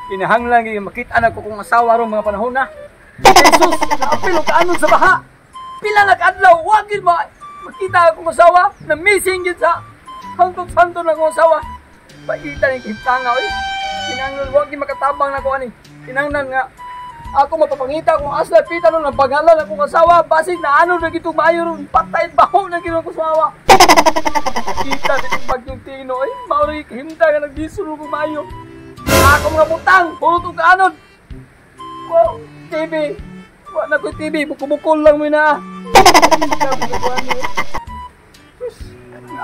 Kinahanglan gyud makita na ko kung asawa ron mga panahon na. Jesus, naapil og kaanod sa baha. Pila na kaadlaw, wa gyud ma makita akong asawa, na missing gyud sa hangtod-santod na akong asawa. Paita ni kahimtanga oy. Kinahanglan wa gyud makatabang nako ani. Kinahanglan nga ako mapapangita kung asa pita nun ang pangalan akong asawa, basig na ano na gitong maayo ron, patay baho na gitong asawa. Kita ditong bagyong Tino ay mauri kahimta nga nagdisulo ko maayo. Ako mga butang, puro itong kaanod. Wow, TV. Wa na ko'y TV, bukol-bukol lang mo na.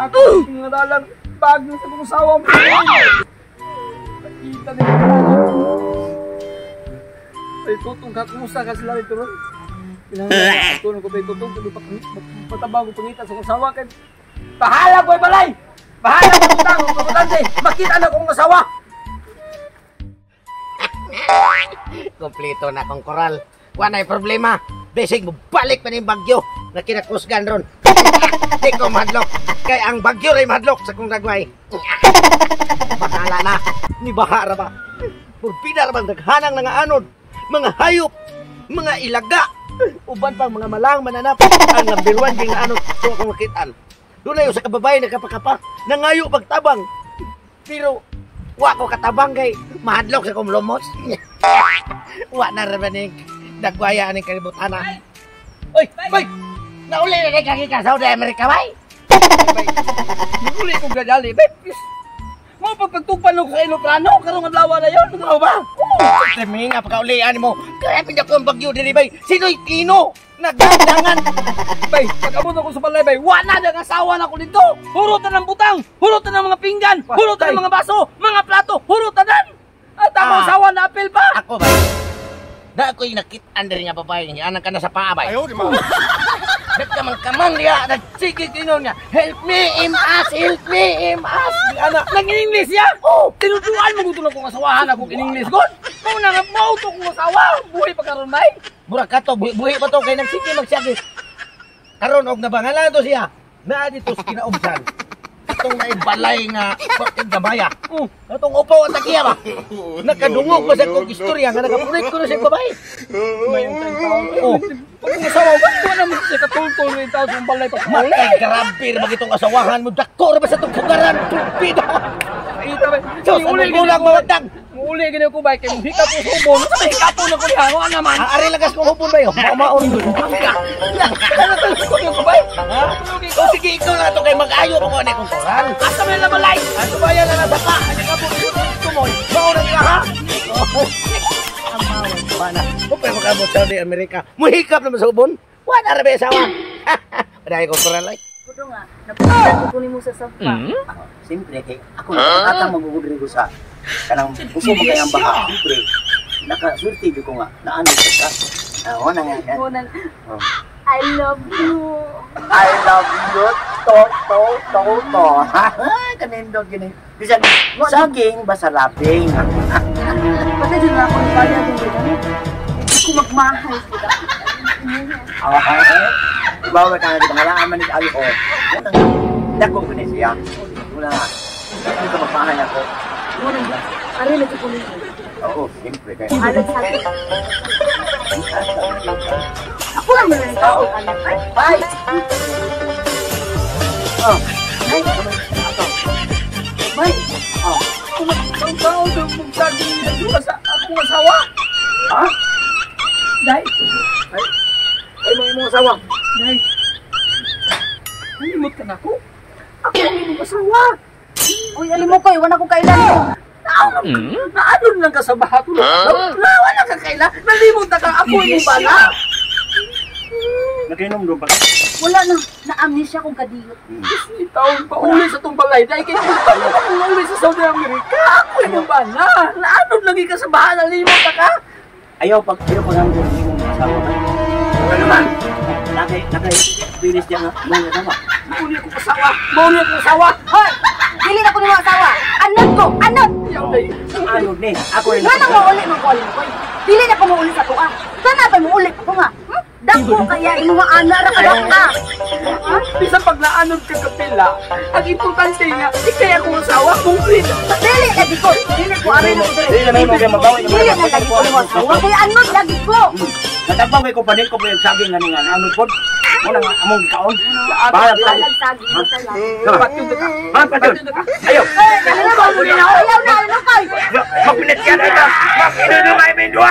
Ako, mga dalang bag sa kong asawa mo. Kita din ay tutong ka, kumusta ka sila dito ron? Pinangalan ko ba tutong, patabang ko pangita sa kong asawa. Kay bahala ko'y balay! Bahala ko butang, kabutante! Makita na kong asawa! Kompleto na akong koral. Wala problema. Bisig mo balik pa ni bagyo na kinakusgan ron. Di ko mahadlok. Kay ang bagyo ray mahadlok sa kong dagway. Bahala na. Ni baha ra ba? Murbida ra bang daghanang nangaanod. Mga hayop, mga ilaga, uban pang mga malang mananap. Ang number one ging naanod so akong makitaan. Doon na yung sa kababay nagkapakapa. Nangayo pagtabang. Pero wa ko katabang kay mahadlok sa kong lumos. Wa na ra ba ning dagwaya aning kalibutana. Oy, oy. Nauli na kay kagi ka Saudi America bay. Nauli ko gadali bay. Mo pagpagtupan ko sa eroplano karong adlaw na yon, ano ba? Oh, nga pagkaulian nimo. Grabe na ko ang bagyo diri bay. Sinoy Tino nagdangan. Bay, pag-abot ako sa balay bay, wa na ang asawa na ko dito. Hurot na ng butang, hurot na ng mga pinggan, hurot na ng mga baso, mga plato, hurot na dan. At ang asawa na apil pa. Ako bay. Da ako'y nakit-an diri nga babae niya, anang ka na sa paa bay. Ayaw, di ba? Nagkamang-kamang niya, nagsigig inon niya. Help me, imas! Help me, imas! Ana, nag-English siya? Oh, tinutuan mo gusto na kong asawahan akong in-English god. Mao na nga mao to kong asawa, buhi pa karon bay. Mura ka to, buhi pa to kay nagsige magsagi. Karon og nabangalan to siya. Naa dito sa kinaubsan. Itong naibalay nga porting gamaya. Atong upaw at tagiya ba? Nakadungog ba sa kong istorya nga nakapulit ko na siya babae? Oh, pag asawa ba? Wala naman siya katultol ng tao sa balay pa. Matay, grabe na itong asawahan mo. Dako na ba sa itong kugaran? Tulpida! Sus, anong gulang mawagdang? Muli gini ko ba? Kaya hikap ko sa ubon. Sa hikapo na ko niya. Ano naman? Ari lagas kong hubon ba yun? Maumaon. Ano ko yung kubay? O sige, ikaw na ito kay mag-ayo ko na kong koral. Asa may labalay? Ano ba yan na nasa pa? Tumoy. Mauna nila ha? Mana? Pero makamot sa Saudi Amerika. Muhikap naman sa ubon. Wala na ba asawa? Wala kong koral ay. Kudo nga, napagdaan ko nimo sa sofa. Siyempre, kay ako atang magugudri ko sa kanang gusto mo kayang baha. Siyempre, nakasulti ko nga, naano ka. Wala nga. I love you. I love you. To, to, to, to. Kanindot gini. Bisan, saging, basta laping. Pati dyan na ako ng bagay akong ganyan. Hindi ko magmahal ko. Ibawa ka nga, di ba nga lang ni Ali o. Dako ko ni siya. Wala nga. Hindi ka magmahal ako. Ari, lagi ko nito. Oo, siyempre. Alam sa akin. Ako lang naman ikaw. Bye! Oh. Bye! Oh. Ang tao na magsaging sa akong asawa. Ha? Day? Ay, ay mga imong asawa. Day, nalimot ka na ako? Ako ang imong asawa. Uy, alam mo ko, wala ko kailan mo. Naano lang ka sa baha ko. Wala ka kailan. Nalimot na ka, ako imong bala. Nakinom doon pa ka? Wala na, na-amnesia kong kadiyot. Kasi taon pa uli sa itong balay. Dahil kayo uli sa Saudi America. Ako imong bala. Naano lang ka sa baha, nalimot na ka. Ayaw pag ayaw pag ang imong asawa ka. Ano naman? Nakay, pilis niya nga, mga asawa. Mauli akong asawa! Mauli akong asawa! Hoy! Dili na ko nimo asawa! Anod ko! Anod! Anod ni! Ako rin. Nga nang mauli mo ko, alam ko. Dili na ko mauli sa tuwa. Sana pa mauli ko nga. Dako kaya imo ana ra ka ka. Bisan pag naanod ka kapila, ang importante nga, ikay akong asawa, kung Dili lagi ko. Dili ko ari na ko Dili dili. na may mga mabawi. Dili na lagi ko nimo asawa. Kaya anod lagi ko. Natagbaw kay ko panik ko yung saging nga nga ano pod. Mo na nga among gikaon. Bahala sa Balag saging basta lang. Patyon ka. Ha, patyon. Ayo. Ayaw na, ayaw na, kay. Mapilit ka na ito. Mapinuno kay Mindwa.